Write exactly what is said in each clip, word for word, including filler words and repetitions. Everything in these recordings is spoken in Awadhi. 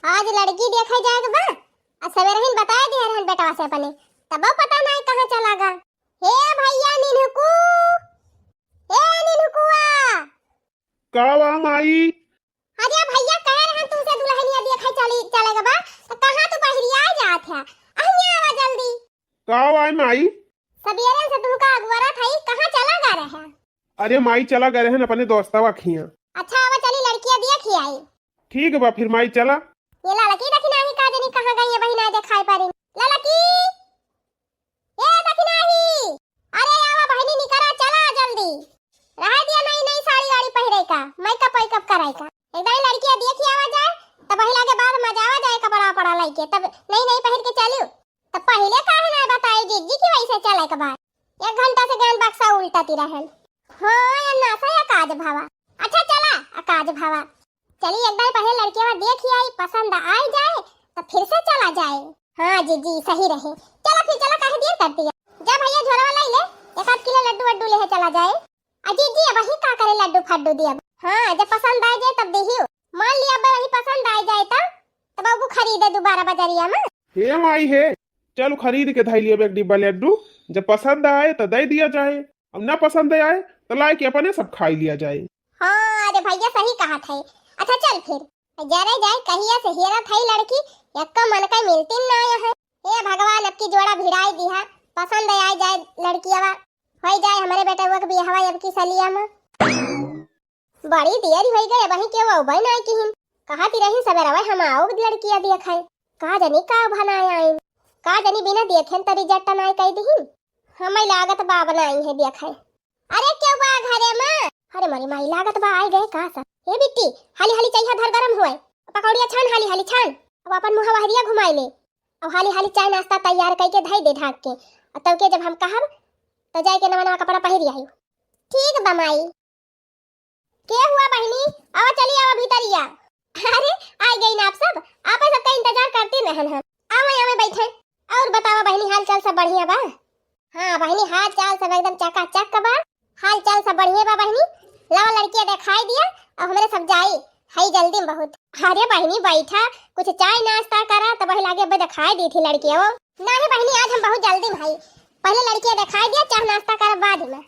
आज लड़की देखे जाए के बा, आ सवेरे ही बताए दिए रहन बेटवा से अपने, तबो पता नाई कहाँ चला गा। हे भैया निन्हुकू, हे निन्हुकुआ। का बा माई? अरे भैया कहे रहन तुमसे दुल्हनिया देखे चली, चले के बा, तो कहाँ तू बहरिया जात है? अहिया आवा जल्दी। का बा माई? सवेरे से तुमका अगवरा था, कहाँ चला गा रहे? अरे माई चला गए रहन अपने दोस्तवा खिया। अच्छा आवा चली लड़किया देखी आई। ठीक बा फिर माई चला। ये लड़की देखी नाही का जनी कहाँ गई है बहिना देखाई पारी। लड़की, ए दखिनाही, अरे आवा बहिनी निकरा चला जल्दी। रहे दिया नई नई साड़ी वाड़ी पहिरे का, मेकअप वेकअप कराई का। एक दाई लड़किया देखी आवा जाए, तब वही लागे बाद मजा आवा जाए कपड़ा वपड़ा लइके, तब नई नई पहिर के चलियो। तब पहिले काहे ना बताई जीजी की वैसे चले के बाद। एक घंटा से ज्ञान बक्सा उल्टा ती रहल। हाँ, ये नासा या काज भावा। अच्छा चला, आ काज भावा। चली एक दाई पहिले लड़किया देखी आई, पसंद आई जाए, तो फिर से चला जाए। हाँ जीजी, सही रहे। चला फिर चला, काहे देर करती है? जा भैया झोरवा लाई ले, एक आध किलो लड्डू वड्डू लेहे चला जाए। आ जीजी, अब वही का करे लड्डू फड्डू दिया? हाँ, जब पसंद आ जाए तब देहियो। मान लिया अब वही पसंद आ जाए तब, तब अब खरीदे दोबारा बजरिया में। हे माई हे, चल खरीद के धई लिया एक डिब्बा लड्डू, जब पसंद आए तो दे दिया जाए, अब ना पसंद आए तो लाए के अपने सब खाई लिया जाए। हाँ, अरे भैया सही कहा थे। अच्छा चल फिर। जरे जाए कहिया से हेरा थई लड़की, एक्को मन का मिलती ना है। हे भगवान, अब की जोड़ा भिड़ाई दिहा, पसंद आए जाए लड़कियावा, होई जाए हमरे बेटवा के बियाहवा अब की सलिया में। बड़ी देरी होई गई, अबहीं केहू अउबे नाई किहिन। कहत ही रही सबेरवे हम आउब लड़किया देखे। का जनी का भनाए आइन। का जनी बिना देखेन तरी जट्टा नाई कई दिहिन। हमें लागत बा बनाई है देखे। अरे केहू बा घरे में? अरे मोरी माई लागत बा आई गए का सा। हे बिट्टी, हाली हाली चइहा धर गरम होए। पकौड़िया छान हाली हाली छान। अब अपन मुँह बहरिया घुमाई ले। अब हाली हाली चाय नाश्ता तैयार कई के धई दे ढाक के। अब तब के जब हम कहब तो जाए के नवा नवा कपड़ा पहिर आई। ठीक बा माई। के हुआ बहिनी? आवा चली आवा भीतरिया। अरे, आ गई ना आप सब? आप सबका इंतजार करती रहन हम। आवे, आवे, बैठे। और बतावा बहिनी, हाल चाल सब बढ़िया बा? हाँ बहिनी, हाल चाल सब एकदम चकाचक बा। हाल चाल सब बढ़िया बा बहिनी। लावा लड़किया देखाई दिया, अब हमरे सब जाई, हई जल्दी में बहुत। अरे बहिनी बैठा, कुछ चाय नाश्ता करा, तब वही लागे अब देखाई दी थी लड़किया वो। नाही बहिनी, आज हम बहुत जल्दी में हई, पहले लड़किया देखाई दिया, चाय नाश्ता करब बाद में।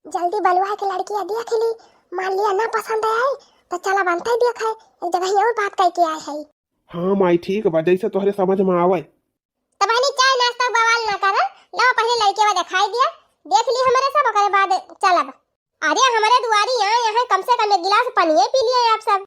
जल्दी बलुआ के लड़किया देख ली, मान लिया ना पसंद आए, तो चला बनते देखे, एक जगह और बात करके आए है। हाँ माई, ठीक बा, जैसे तोहरे समझ में आवे। तो बहनी, चाय नाश्ता बवाल ना करा, लो पहले लड़किया देखाई दिया, देख ली हमरे सब, ओकरे बाद चलब। अरे हमरे दुआरी आए हैं, कम से कम एक गिलास पनिये पी लिए आप सब।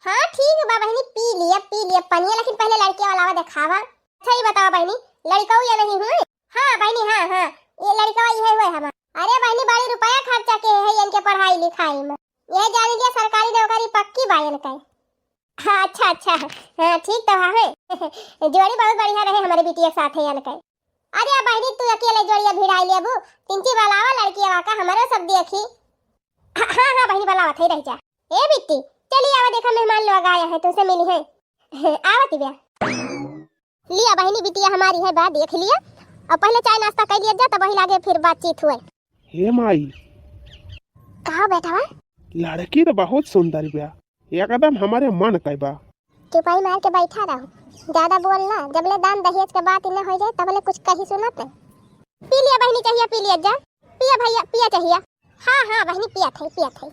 हाँ ठीक बा बहनी, पी लिया, पी लिया पनिया, लेकिन पहले लड़के वाला देखावा। अच्छा ही बताओ बहनी, लड़कऊ ये नहीं हुए? हाँ बहनी, हाँ हाँ, ये लड़कवा ये हुए हमार। अरे बहनी, बड़ी रुपया खर्चा के है इनके पढ़ाई लिखाई में, ये जान लिया सरकारी नौकरी पक्की बा इनके। हाँ, अच्छा अच्छा, हाँ ठीक तो है। जोड़ी बहुत बढ़िया रहे हमारे बिटिया के साथ है इनके। अरे बहनी, तू अकेले जोड़िया भिड़ाई लेबू, तिनकी बलावा लड़किया का हमरो सब देखी। हाँ हाँ बहनी, बलावत है, रह जा। ए बिट्टी, चली आवा, देखा मेहमान लोग आया है, तुमसे मिली है। आवत ही बा। लिया बहनी, बिटिया हमारी है बा, देख लिया। और पहले चाय नाश्ता कर लिया जा, तब वही लागे फिर बातचीत हुए। हे माई। कहा बेटवा? लड़की तो बहुत सुंदर बा, एकदम हमारे मन के बा। चुपाई मार के बैठा रहो, ज्यादा बोल ना, जबले दान दहेज के बात न हो जाए तबले कुछ कही सुनत। पी लिया बहनी, चाहिए पी लिया जा, पिया भैया, पिया चाहिए। हाँ हाँ बहनी, पिया थे, पिया थे।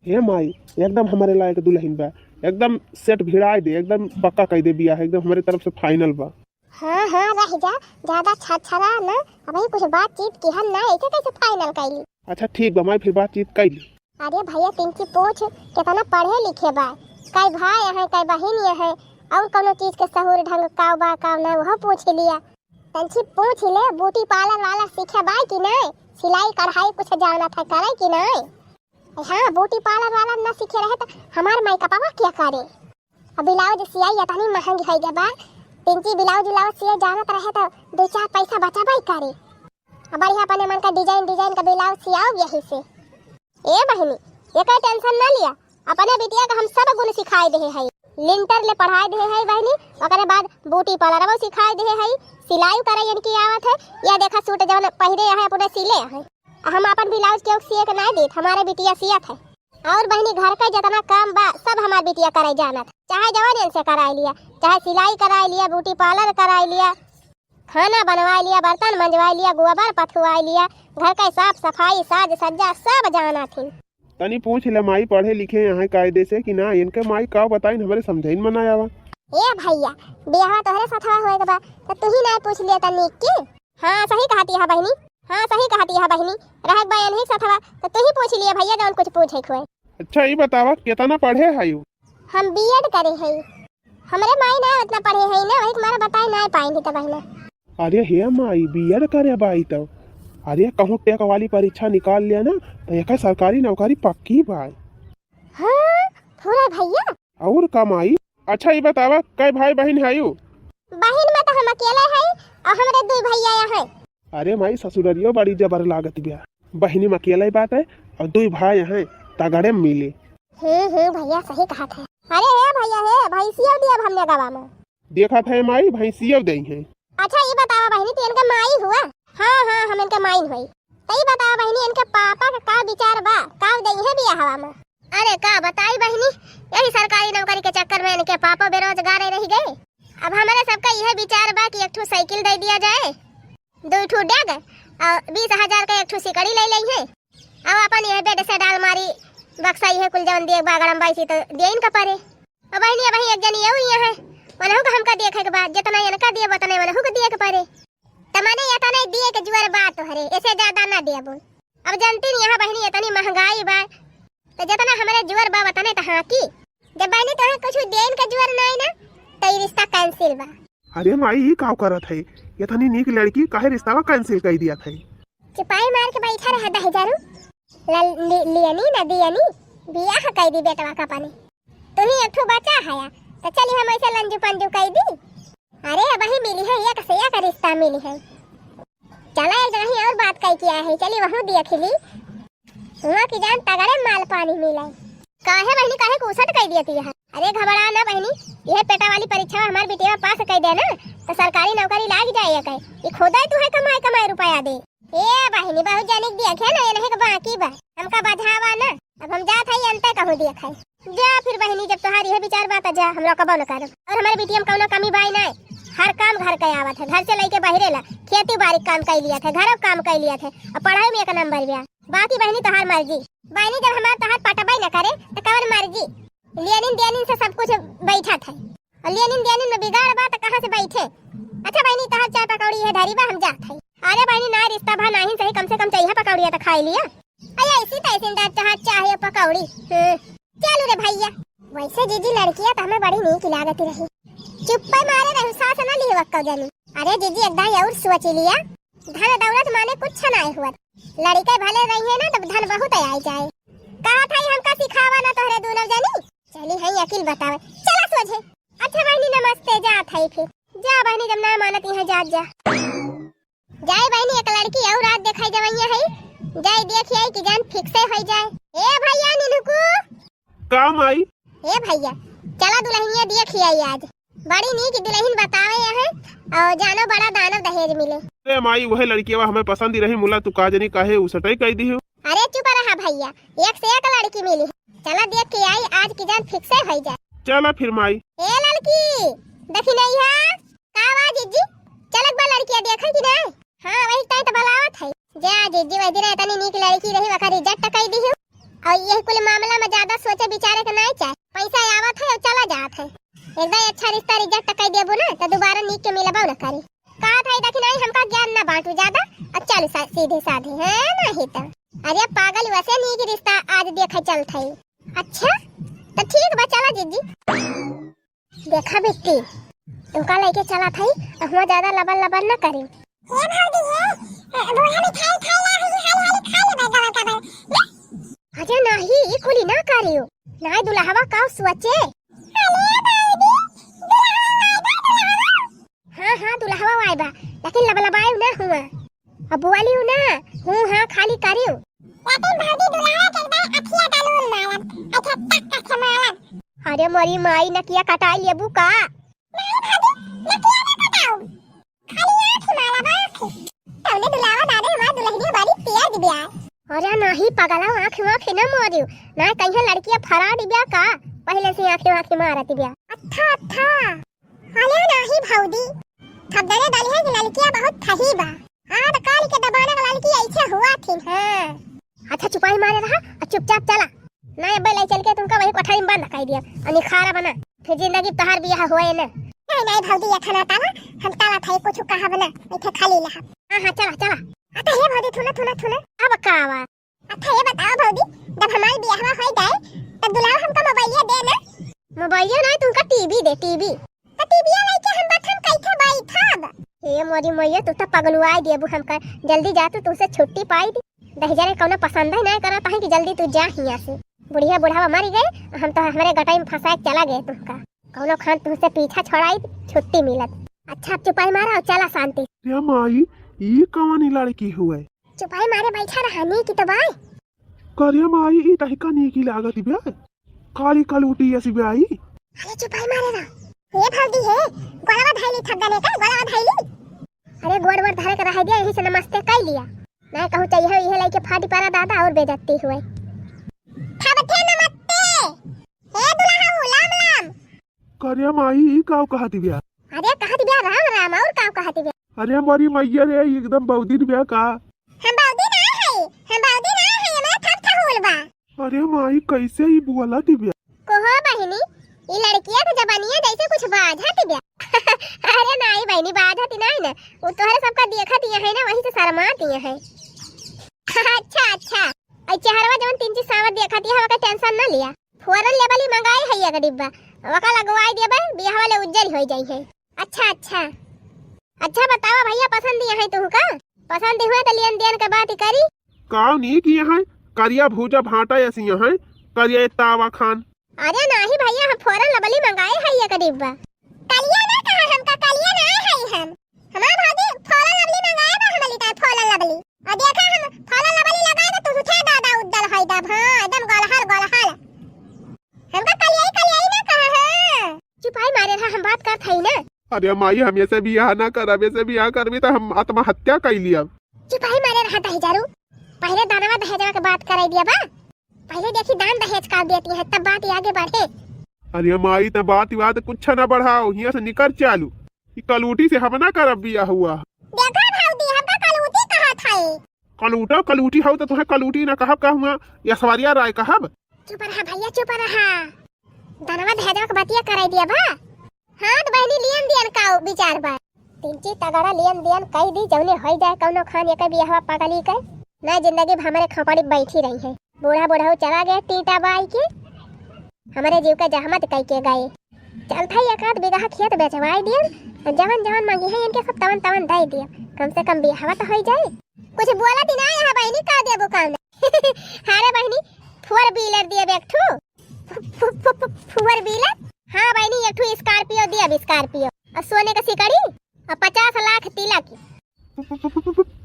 हे माई, एकदम हमारे लायक दुल्हन बा, एकदम सेट भिड़ाई दे, एकदम पक्का कई दे बियाह, एकदम हमारे तरफ से फाइनल बा। हाँ हाँ रह जा, ज्यादा छरछरा ना, अबही कुछ बातचीत किहन ना, ऐसे कैसे फाइनल कैली? अच्छा ठीक बा माई, फिर बातचीत कैली। अरे भैया, तिनकी पूछ कितना पढ़े लिखे बा, कई भाई हैं, कई बहिन हैं, और कौनो चीज के सहूर ढंग का बा का ना, वह पूछ लिया। तंची पूछ ले, ब्यूटी पार्लर वाला सीखे बाय कि नहीं? सिलाई कढ़ाई कुछ जानत है करे कि नहीं? हाँ, ब्यूटी पार्लर वाला ना सीखे रहे तो हमार मेकअपवा क्या करे? अब ब्लाउज सियाई इतनी महंगी हो गया बा, तंची ब्लाउज व्लाउज सिए जानत रहे तो दो चार पैसा बचाबाई करे। अब बढ़िया अपने मन का डिजाइन डिजाइन का ब्लाउज सियाओ यही से। ए बहिनी, एकर टेंशन ना लिया, अपने बिटिया का हम सब गुण सिखाए देहे हई। लिंटर ले पढ़ाए देहे हई बहिनी, ओकरे बाद ब्यूटी पार्लरवो सिखाए देहे हई, सिलाई करे इनकी आवत है। या देखा सूट जवन पहिरे है अपने सिले है। हम अपन ब्लाउज केहू सिए के ना देत, हमारे बिटिया सियत है। और बहिनी, घर का जितना काम बा, सब हमार बिटिया करे जानत। चाहे जवन इनसे कराई लिया, चाहे सिलाई कराई लिया, ब्यूटी पार्लर कराई लिया, खाना बनवाई लिया, बर्तन मंजवाई लिया, गोबर पथुआई लिया, घर का साफ सफाई, साज सज्जा सब जानत हिन। तनी पूछ ले माई, पढ़े लिखे हैं कायदे से कि ना? इनके माई का बताइन, हमरे समझइन में ना आवा। ए भैया, बियाहवा तोहरे सथवा होए के बा, त तू ही ना पूछ लिया तनी की। हाँ, सही कहती है बहिनी, हाँ, सही कहती है बहिनी, रहक बा इनही सथवा, त तू ही पूछ लिया भैया, जौन कुछ पूछे के होए। अच्छा, ई बतावा, केतना पढ़े हयू? हम बीएड करे हई। हमरे माई ना उतना पढ़े हई ना, वही तुम्हारा बताए ना पाएंगी त बहिना। अरे हे माई, बीएड करे बाई तो, अरे कहूँ टेक वाली परीक्षा निकाल लिया ना, तो एक सरकारी नौकरी पक्की बाई। हाँ, पूरा भैया। और का माई? अच्छा, ई बतावा, कै भाई बहिन हयू? बहिन में तो हम अकेले हई और हमरे दुई भैया हैं। अरे माई, ससुररियो बड़ी जबर लागत बिया। बहिनी में अकेले बात है और दुई भाई हैं, तगड़े मिले। हम्म, हम्म, भैया सही कहत है। अरे हे भैया हे, भैंसिया दिया हमने गवा में। देखत है माई, भैंसियो दे हैं। अच्छा, ई बतावा बहिनी, तू इनके माई हुआ? हाँ, हाँ, हम इनके माई हुई। त ई बतावा बहिनी, इनके पापा का का विचार बा? का दइहे बियाहवा में? अरे का बताई बहिनी, यही सरकारी नौकरी के चक्कर में इनके पापा बेरोजगार रह गए। अब हमारे सबका यह विचार बा कि एक ठो साइकिल दे दिया जाए, दो ठो डेग और बीस हजार का एक ठो सिकड़ी ले लेइहे। अब अपन यह बेड से डालमारी, बक्सा, यह कुल जवन दिए बागड़म बाईसी तो दिए इनका परे। अब बहिनी, अब एक जनी और यहाँ है, वनहु का हमका देखे के बा, जितना इनका दिए उतने वनहु का दिए के परे। त माने इतने दिए के जुअर बा तोहरे, ऐसे ज्यादा ना देबो। अब जानती नहीं यहाँ बहिनी इतनी महंगाई बा, त जितना हमरे जुअर बा उतने त हाँ की। जब बहिनी तोहे कुछ देन के जुअर नहीं ना, त ई रिश्ता कैंसिल बा। अरे माई, ई का करत है? इतनी नीक लड़की काहे रिश्ता कैंसिल कर दिया था? चुपाई मार के बैठा रहा दहिजरू। लल-, लि-, लियनी ना दियनी, बियाह कई दी बेटवा का पानी। तू ही एक ठो बचा हया, तो चली हम ऐसे लंजू पंजू कई दी। अरे अबही मिली है, एक से एक रिश्ता मिली है। चला एक जगह और बात कई किया है, चली वहू देख ली। हुआ कि जान तगड़े माल पानी मिले। काहे बहिनी, काहे कुसट कई दिया तू यहाँ? अरे घबरा ना बहिनी, यह पेटा वाली परीक्षा हमार बिटिया पास कई दे ना, तो सरकारी नौकरी लाग जाए। ये खुदा तू है कमाए कमाए रुपया दे। ए बहिनी, बहुत जनिक देखे ना, ये नहीं के बाकी बा। हमका बझावा ना, अब हम जात हई अंते कहूँ देखे। जा फिर बहिनी, जब तोहार यह विचार बा त जा, हम रोकबो न करब। और हमारे बिटिया में कौनो कमी बाई ना, हर काम घर के आवत है, घर से लेके बहिरे ला, खेती बाड़ी काम कई लिया थे, घरों काम कई लिया थे, और पढ़ाई में एक नंबर बा। बाकी बहिनी तोहार मर्जी। बहिनी, जब हमार तोहार पटबे न करे त कौन मर्जी? लेनिन देनिन से सब कुछ बैठत है। और लेनिन देनिन में बिगाड़ बा त कहाँ से बैठे? अच्छा बहिनी, तोहार चाय पकौड़ी है धरी बा, हम जात है। अरे बहिनी, ना रिश्ता भा नाहीं सही, कम से कम चाय पकौड़िया त खाई लिया। अरे ऐसी तैसी ना चाह, चाय पकौड़ी। हम्म, चलू रे भैया। वैसे जीजी लड़किया त हमें बड़ी नीक लागत रही। चुप्पे मारे रहू, सास ना लिहवक्का जानी। अरे जीजी एक दाई और सोच लिया। धन दौलत माने कुछ नाय हुआ। लड़के भले रही है ना, तो धन बहुत आई जाए। कहा था हमका सिखावा ना तोहरे दोनों जनी। चली है अकिल बतावे। चला सोझे। अच्छा बहिनी नमस्ते, जात है फिर। जा बहिनी, जब ना मानत यहाँ जात जा। जाए बहिनी, एक लड़की और रात देखाई जवैया है। जाए देखिए कि जान फिक्से हो जाए। ए भैया निन्हुकू। का माई? ए भैया, चला दुल्हनिया देखिए आज। बड़ी नीक दुल्हन बतावे यहाँ, और जानो बड़ा दानो दहेज मिले। अरे माई, वह लड़किया हमें पसंद ही रही, मुला तू का जनी काहे उसटई कई दिहु। अरे चुप रहा भैया, एक से एक लड़की मिली है। चला देख के आई, आज की जान फिक्से हो जाए। चला फिर माई। ए लड़की, देखी नहीं है? का बा जीजी? चलक बा लड़किया देखे कि नहीं? हाँ, वही ताई तो बलावत है। जा जीजी, वही दिन इतनी नीक लड़की रही, वखा रिजेक्ट कई दिहु। और यही कुल मामला में ज्यादा सोचे विचारे के नहीं चाहे। पैसा आवत है और चला जात है। एक दाई अच्छा रिश्ता रिजेक्ट कई देबू ना, तो दोबारा नीक के मिलबो ना करी। कहा था देखी नहीं, हमका ज्ञान ना बांटू ज्यादा, और चल सा-, सीधे साधे, है नहीं तो। अरे पागल, वैसे नीक रिश्ता आज देखे चलत है। अच्छा, तो ठीक बा, चला जीजी। देखा बिट्टी, तुमका लेके चला था, अहुआ ज्यादा लबर लबर न करी। हे भौजी हे, बूढ़ा मिठाई खाए ला, हाली हाली खा लेबे दवा का बल। अरे नहीं, ई कुली ना करियो। नहीं दुल्हवा का सोचे। अरे भौजी, दुल्हवा आए बा, दुल्हवा। हाँ, हाँ, दुल्हवा आए बा, लेकिन लबलबाए ना हुआ। अब बोलियो ना, हूँ हाँ खाली करियो। लेकिन भौजी दुल्हवा के एकदम अखिया डालूल मारब, अच्छा टक टक से मारब। अरे मोरी माई, नकिया कटाई लेबू का? नहीं भौजी, नकिया ना कटाऊ, खाली आँख मारब, आँख। तौने दुल्हवा दादा हमार दुल्हनिया बड़ी प्यार दिव्या। अरे नाहीं पगला, आँखी वाँखी न मारियो, नाहीं कहिया लड़किया फराड बिया का, पहिले से आँखी वाँखी मारत बिया। अच्छा, अच्छा। अरे नाहीं भौजी, थब्दरे दलिया की लड़किया बहुत थही बा। आज काल के जमाना के लड़की ऐसे हुआ थी, हाँ। अच्छा चुपाई मारे रहा और चुपचाप चला। नाहीं अब्बे ले चल के तुमका वही कोठरी में बंद कर दिया और निखारा बना, फिर जिंदगी तहार बियाह हुआ है ना। नाहीं, नाहीं भौजी, ये खाना ताला, हम ताला था कुछ कहा बना, इथे खाली लहा। हाँ, हाँ, चला, चला। अतः हे भौजी, थुना, थुना, थुना। अब का आवा? अच्छा ये बताओ भौजी, जब हमार बियाहवा होइ जाए, तब दुल्हा हमका मोबाइलिया दे ना। मोबाइलिया नाहीं, तुमका टीवी दे, टीवी। तो टीविया लेके हम बैठन कैसे बैठब? हे मोरी मैया, तू तो पगलुआई देबू हमका। जल्दी जा तू, तुमसे छुट्टी पाई दी। दहिजरे कौनो पसंद ही नाहीं करत है कि जल्दी तू जा हियाँ से। बुढ़िया बुढ़ावा मरी गए, हम तो हमरे गटाई में फंसा के चला गए तुमका। कौनो खान तुमसे पीछा छोड़ाई, छुट्टी मिलत। अच्छा, अब चुपाई मारा और चला शांति। रे माई, ई कौन लड़की हुए? चुपाई मारे बैठा रहा, नीक तो बाय। करे माई, ई तहिका नीकी लागत बिया। काली कलूटी ऐसी बियाई। अरे चुपाई मारे रहा। ये भौजी है, गोलवा धैली थक गने का, गोलवा धैली। अरे गोड़ वोड़ धरे के रह दिया, यही से नमस्ते कई लिया। मैं कहूँ चाहिए, इहे लइके फाटी परा दादा और बेइज्जती हुए। थबथे नमस्ते। हे दुल्हा हो, लाम लाम। करे माई, ई काव कहत बिया? अरे कहत बिया राम राम, और काव कहत बिया? अरे मोरी मैया रे, एकदम बौदिन बिया का? हम बौदिन ना है, हम बौदिन ना है, हमारा थप थहुल बा। अरे माई, कैसे ई बोलत बिया? कोहो बहिनी, ई लड़किया के जबनिया जैसे कुछ बाझत बिया। अरे नाई बहिनी, बाझत नाई ना, वो तोहरे सबका देखत ये है ना, वही से शर्मात ये है। अच्छा, अच्छा, ई चेहरवा जवन तीन चीज सावत देखत ये, हवा का टेंशन ना लिया। फोरन लेबली मंगाए है एक डिब्बा, वका लगवाई देबे, बियाह वाले उज्जर हो जाई है। अच्छा, अच्छा। अच्छा बतावा भैया, पसंद ये है तुहका? पसंद हुए तो लेन देन के बात ही करी। काव नीक ये है, करिया भूजा भाटा ऐसी ये है, करिया ये तावा खान। अरे नाही भैया, हम फोरन लबली मंगाए है एक डिब्बा। कलिया ना कहा हमका, कलिया ना है हम। हमार भौजी फोरन लबली मंगाए बा, हम लिता फोरन लबली। और देखा हम फोरन लबली लगाए तो तू उठे दादा उज्जर है दब, हाँ, एकदम गलहल गलहल। हमका कलियाई कलियाई ना कहा, हाँ। चुपाई मारे रहा, हम बात करत हई ना। अरे माई, हम ऐसे बियाह ना करब, ऐसे बियाह करबी तो हम आत्महत्या कर लिया। चुपाई मारे रहा दहिजरू, पहले दानवा दहेजवा के बात कराई दिया बा, पहले देखी दान दहेज का देती है, तब बात आगे बढ़े। अरे माई, त बात बात कुछ ना बढ़ाओ, हियाँ से निकर चालू। ई कलूटी से हम ना करब बियाह हुआ। देखा भौजी, हमका कलूटी कहत है। कलूटा कलूटी हो तो तुम्हें कलूटी ना कहब, कहूँगा ऐश्वर्या राय कहब। चुप रहा भैया, चुप रहा। दानवा दहेजवा के बतिया कराई दिया बा। हाँ, तो बहिनी, लियन दियन का विचार बा? तिनची तगड़ा लियन दियन कई दी, जौने होई जाए कौनो खान, एके बियाहवा पगली के। ना जिंदगी भर हमरे खोपड़ी बैठी रही है। बूढ़ा बूढ़ा चला गए टीटा बाई के, हमरे जीव का जहमत कई के गए। चल था एक आध बीघा खेत बेचवाई दियन, जवन जवन मांगी है इनके सब तवन तवन दे दिया, कम से कम बियाहवा तो होई जाए। कुछ बोला दी ना यहाँ बहिनी, का देबो काम। हाँ रे बहिनी, four wheeler दिए एक ठू। फु-, फु-, फु-, फु-, four wheeler? हाँ बहिनी, एक ठू Scorpio दिया, अभी Scorpio। और सोने का सिकड़ी और पचास लाख तिलक।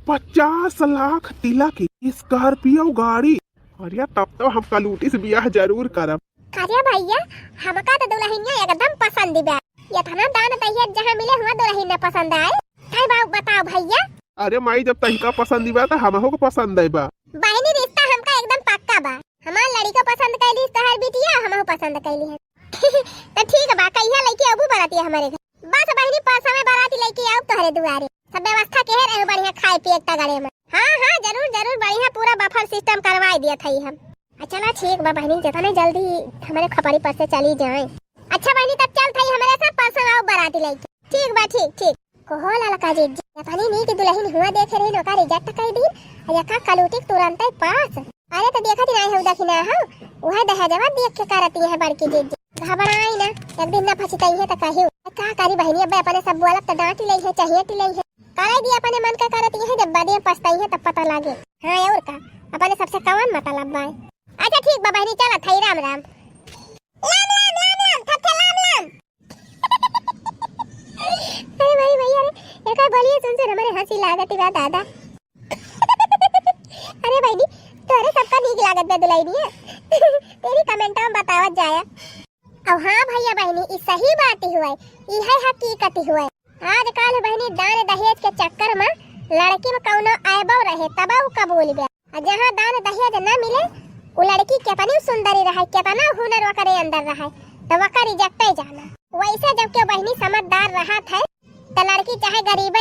पचास लाख तिलक, Scorpio गाड़ी। अरे तब तो हम कलूटी से बियाह जरूर करब। अरे भैया, हमका तो दुल्हनिया एकदम पसंद बा। इतना दान दहेज जहाँ मिले, हुआ दुल्हनिया पसंद आए। कई बात बताओ भैया। अरे माई, जब तहिका पसंद बा तो हमहू को पसंद है बा। बहिनी, रिश्ता हमका एकदम पक्का बा। हमार लड़िको पसंद कैली तोहर बिटिया, हमहू पसंद कैली है। तो ठीक बा, कहिया लइके अबू बरातिया हमरे घर? बस बहिनी, परसवे बराती लइके आउब तोहरे दुआरे। सब व्यवस्था केहे रहे बढ़िया खाए पिए के तगड़े में। हाँ, हाँ, जरूर, जरूर, बढ़िया पूरा buffet system करवाई दिया थई हम। आ, चला ठीक बा बहिनी, जितने जल्दी हमरे खपड़ी पर से चली जाए। अच्छा बहिनी, तब चल थई हमरे साथ, परसों आउब बराती लइके। ठीक बा, ठीक, ठीक। कोहो ललका जीजी, इतनी नीक दुल्हन हुआ देखे रही, ओका reject कर दी। आ यका कलूटी के तुरंते पास। अरे तो देखत ही नाही हो, देखी ना हो, उहे दहेजवा देख के करती है बड़की जीजी। घबराई ना, एक दिन ना पछताई है तो कहियो। का करी बहिनी, अब अपने सब बोलब तो डांट ले है, चाहिए टी ले है। करे दी अपने मन का करती है, जब बाद में पछताई है तब पता लागे। हाँ और का, अपने सबसे कवन मतलब बाय। अच्छा ठीक बा बहिनी, चला थई, राम राम। लाम लाम लाम लाम, थपथे लाम लाम। अरे भाई भैया रे, एकर बोलिए सुन सुन हमरे हंसी लागत बा दादा। अरे बहिनी, तोहरे सबका नीक लागत बा दुल्हनिया। तेरी comment में बतावत जाया। अब हाँ भैया बहिनी, ई सही बात ही हुए, ई है हकीकत ही हुए। आजकल बहिनी दान दहेज के चक्कर में लड़की में कौनो ऐबो रहे तब उ कबूल बे। और जहाँ दान दहेज न मिले, वो लड़की कितनी सुंदरी रहे, कितना हुनर वकरे अंदर रहे, तो वकर इज्जत जाना। वैसे जब के बहनी समझदार रहत है, तो लड़की चाहे गरीबे